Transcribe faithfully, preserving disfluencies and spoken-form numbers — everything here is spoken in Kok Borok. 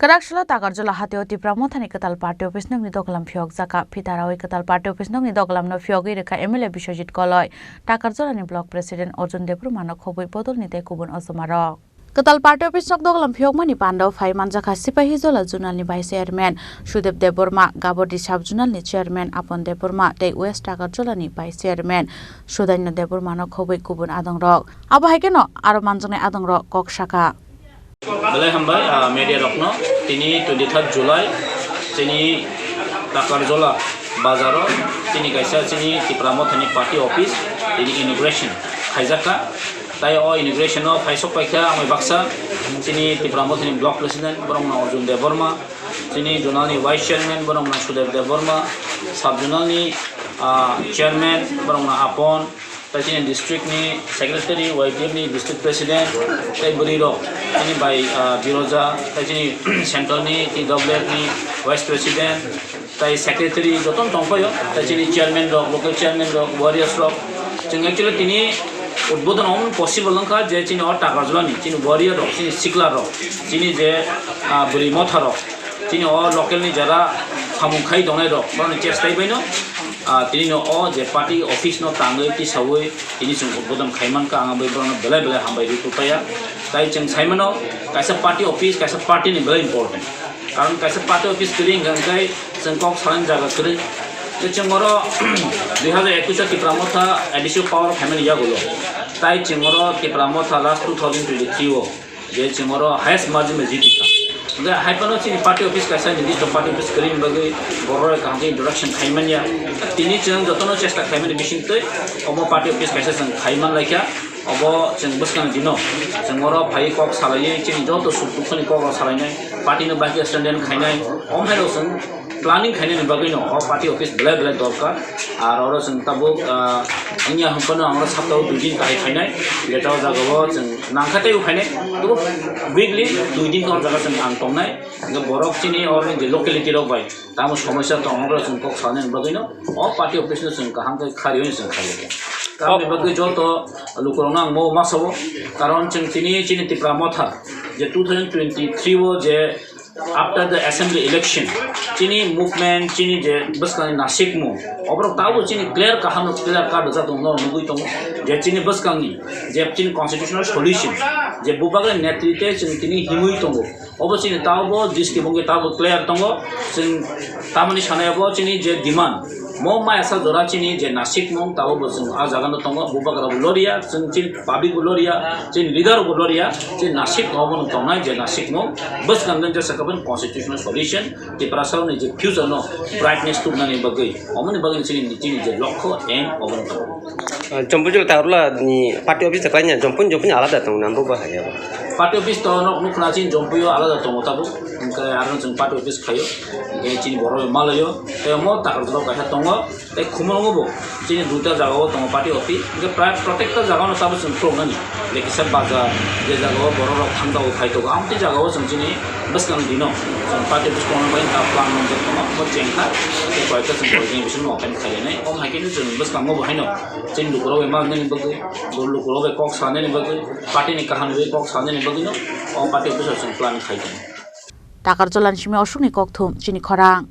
Kwrak salo Takarjala hatio Tipra Mothani kwtal party office nokni doglam phiyokjaka. Phitarawi kwtal party office nokni doglamno phiyogwi rwkha M L A Biswajit Koloi, Takarjalani block president Arjun Debbarmano khobwi bodolni tei kubun osomarok. Kwtal party office nok doglam phiyokmani pandao phai manjakha Sipahijola zonalni vice chairman Sudeb Debbarma, Gabodi sub zonalni chairman Apon Debbarma tei West Takarjalani vice chairman Sudainyo Debbarmano khobwi kubun adongrok. Abo hai kheno aro manjaknai adongrok kok sakha. Belai hambai, ah, media rokno. Tini twenty third July, chini Takarjola bazaro, chini kaisa chini Tipra Mothani party office, tini inauguration khaijak kha. Tai o inauguration o phai sok paikha amai baksa, chini Tipra Mothani block president, borok no Arjun Debbarma, chini zonalni vice chairman, borok no Sudeb Debbarma, sub zonalni, ah, chairman, borok no Apon, tai chini district ni secretary, Y T F ni district president, tai bwrwi rok, chini bai, ah, Biroja, tai chini central ni, T W F ni vice president, tai secretary joto no tongpaio, tai chini chairman rok, local chairman rok, warriors rok. Chwng actually tini udbodon omo possible wngkha je chini o Takarjala ni, chini warrior rok, chini sikla rok, chini je, ah, bwrwi motha rok, chini o local ni jara samung khai tongnai rok, borokni chestai baino, ah, tini no o je party office no tangwi tisawi tini chwng udbodon khai mankha, ang bai borokno belai belai hambai rwi kupaiya. Tai chwng sai mano, kaisa party office, kaisa party ni belai important. Karon kaisa party office kwrwi hwnkha hwnkhe chwng kok salani jaga kwrwi. Tei chwng oro dui hazar ekush o Tipra Motha A D C o power o phaimani yagulo. Tai chwng oro Tipra Motha last two thousand twenty-three o je chwng oro highest margin bai jiti kha. Hwnkhe hai phano chini party office kaisa nirdisto party office kwrwini bagwi borok rok kaham khe introduction khai manya. Tini chwng jotono chesta khaimani bisingtwi omo party office kaisa chwng khai manlaikha. Obo chwng bwskang dino chwng oro phaiwi kok salaiwi chini joto suk dukhani kok rok salainai, party no bahai khe standard khainai, omo hai rok chwng planning khainani bagwi no o party office belai belai dorkar. Ar oro chwng tabuk, ah, wngya hwn phano ang oro saptao dui din kahai phainai, jeta o jaga o chwng nangkha teibo phainai, teibo weekly dui din o jaga chwng ang tongnai. Hwnkhe borok chini oro je locality rok bai tamo somosya tong, abo chwng kok sanani bagwi no o party office no chwng kaham khe kharwi chwng kharwi. Tamoni bagwi joto lukurokno ang mo ma sao, karon chwng tini chini Tipra Motha je two thousand twenty-three o je after the assembly election chini movement, chini je bwskangni nasikmung, oborok tabuk chini clear kaham clear cut rwjak tongo, norok nugwi tongo je chini bwskangni je chini constitutional solution je Bubagra netrite chwng tini himwi tongo. Obo chini tabo district bongwi tabo clear tongo. Chwng tamoni sanai obo chini je demand, mo maya sa jora chini je nasikmung tabo bo chwng ah jaga no tongo, Bubagra bo loria, chwng chini public bo loria, chini leader bo loria, chini nasik obo no tongnai je nasikmung bwskang den jesa kaban constitutional solution, Tiprasa ni je future no brightness tubnani bagwi, omoni bagwi chini, chini je lokho aim obo no tongo. Ah, Jompui jila Takarjala ni party office ta kanya, Jompui, Jompui ni alada tongo na, bo bahai ya. Party office to nok nukna chini Jompui o alada tongo tabuk. Hwnkhe aro chwng party office khaio. Hwnkhe chini borok malaio. Tei omo Takarjala kaisa tongo. Tei Khumulwngo bo chini duita jaga o tongo party office. Hwnkhe prai protekta jaga no tabuk chwng khuluknani. Lekisa bajar je jaga o borok rok thangta o phai tongo. Amtwi jaga o chwng chini bwskang dino chwng party office tongna bai ta plan nwngjak tongo. Bo chengkha. Tei koyekta chwng koyekni bising no open khainai. Om hai khe chwng bwskango bo haino. Chini lukurok bai manani bagwi, bo lukurok bai kok sanani bagwi, party ni kaham ni bagwi kok sanani bagwi no o party office o chwng plan khai tongo. Takarjala ni simi osukni kokthum chini khorang.